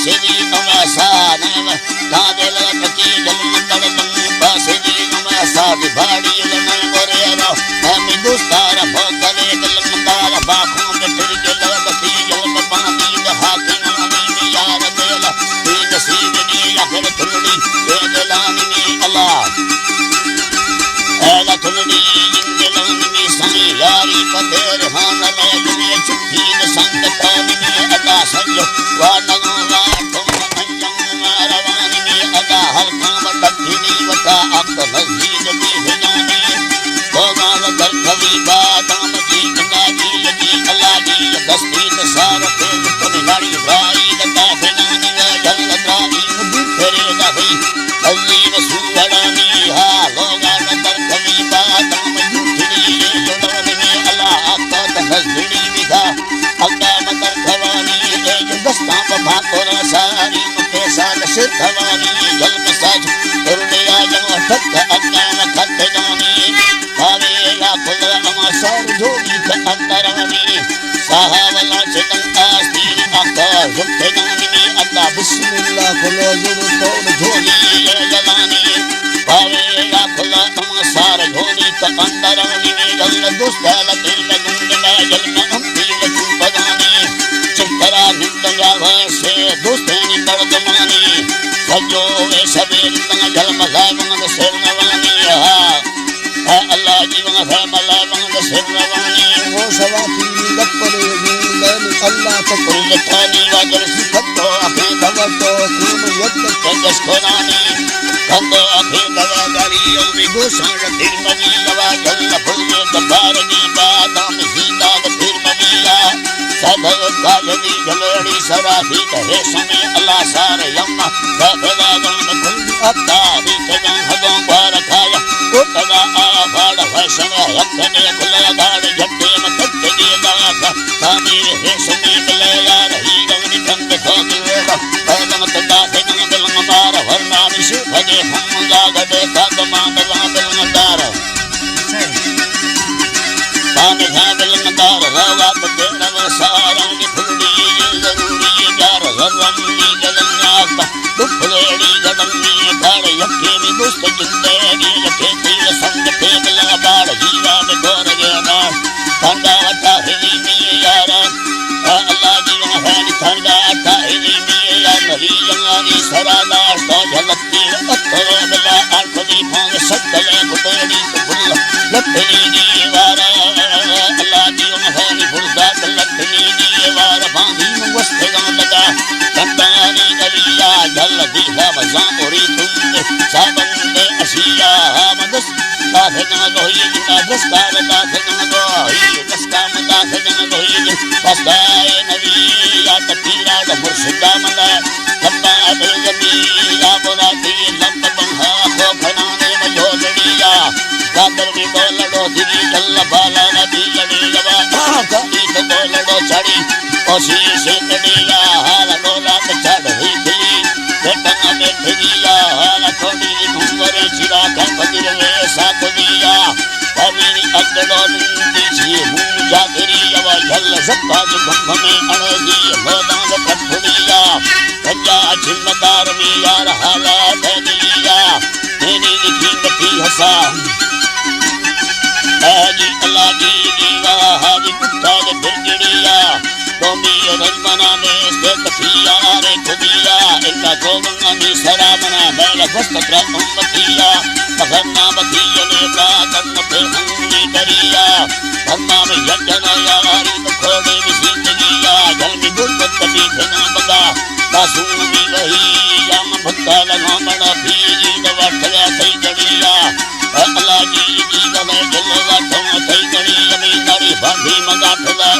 سری نما سا نما دادل تکی جلم تڑلم پاسری نما سا دی بھاڑی لنم ریرا ہمی دوستارا بھوکلے دلم دار باخون دے پھر جلم تکی جلم پانی دے ہاتھ نامی دی یار دیلا دی نصیب دی آخر تھوڑی دے دلانی دی اللہ۔ اے لتھڑی جند لون می سائیں یاری پتیر ہان لے دنیا چکی سنگتانی می ادا سنجو وانگو واٹو انجم ماروانی می ادا ہر کام تکینی وتا اک مزید دی بنانی تو مال در کبھی بادام جی جنگا جی جی اللہ جی دستی سار پھر تم لڑی رائی دتا بنانی جل درائی مدیر پھرے دا ہوئی عظیم سوڑانی ہا لوگا ندر کمی بادام یوٹنی جوڑانی اللہ آقا تنس دڑی بدا اللہ مدر کھوانی اے جو دستان بھا کورا ساری مکے سال سے کھوانی جل مساج کرنے آ جنو تک اگنا مکھت جانی پاوے یا کل اما سار جوڑی کا اندرانی ساہا ولا چکن آستین آقا زبتگانی اللہ بسم اللہ کلو زبتون جھولی جلانی پاوے یا کلا تم سار جھولی تکندرانی جل دوست لگن لگن جل امتی لچو پگانی چکرا نندگا ویسے دوستانی مردمانی سجو وے سبیل تنگ جل مزا مند سر نوانی ہا اے اللہ جی ونا فیملا مند سر روانی۔ وہ سوا تیری لپڑے گون لین اللہ تکو لتانی واجر سی کتو اخی دوا تو کون یک تجس کونانی کندو اخی دوا داری یومی گوشان رتیر مبی لوا جل پھل دبار نی بادام زیداد پھر مبی یا سدھو کاجلی جلوڑی سرا ہی کہے سمے اللہ سار یما سدھو داگان کھل اتا بیت جان ہدوں بار کھایا، او تدا آ پھاڑ فیشن یکنے کھلا داڑ جھٹے مکت جی داس، تامی فیشن بلے یار ہی گونی کند کھوکل ویدا، پیدم تدا فیدم بلم مار ورنا نشی بھجے ہم جاگتے کھاک مان بلم بلم دار۔ پان جھا بلم دار روات دیر سارنگ پھلڑی ضروری جار رنگی جلنگاتا۔ ڈپھلیڑی گڈمی کھاڑ یکے می دوست جندے گی یکے تیر سنگ تے بلا باڑ جیوا میں دور گیا ناڑ تھانڈا وٹا ہلی می یارا۔ اے اللہ جی وہانی تھانڈا اٹھا ہلی می یار نبی جنگانی سرا دار تو جھلک تیر اتھو بلا اڑ کدی پھانگ سکلے گڈوڑی تو بھل لٹھنی دیوارا۔ اللہ جی وہانی بھل ذات لٹھنی دیوارا باندھی من وستگاں لگا کندانی گلیا جھل دیہا مزاں اوری تند سابند اشیا مدس داخنا دوئی جنا دستار داخنا دوئی دستا مداخنا دوئی پسائے نبی یا تکیرا مرشدا مدار لبا دل زمین یا برا دی لب بنہا کو کھنانے میں جھوجڑیا۔ قادر بھی بولڑو دلی جل بالا نبی لڑی لبا کبھی تو بولڑو چڑی اوسی سے کڑیا۔ حال ڈولا چڑھ ہوئی کھلی بیٹھا بیٹھیا۔ حال تھوڑی عمر چرا کر بدل ویسا کھلیا۔ پمیری اگڑو نندی جی ہوں جاگری یوا جھل زکا جو بھم میں اڑے دی لودان کٹھڑیا۔ بجا جھمدار می یار حالا دے دلیا۔ تیری لکھی بتی ہسا۔ اے جی اللہ جی جیوا حاجی کتا دے بھرجڑیا۔ دومی رنگ بنا میں سے تکیا رے کھدیا۔ الا گوبن امی سرا منا میل گوشت ترا امتیا۔ مگر نہ بکی نے کا کرن پہ ہنگی دریا۔ فرما میں یجنا یاری تو کھوڑے بھی زندگیا۔ جل میں غربت کبھی بنا بگا۔ باسون بھی وہی یا من بھتا لگا منا پھیری دوا کھیا تھی جڑیا۔ اے اللہ جی جی دلے دل لا تھو تھی جڑی امی داری باندھی مگا کھلا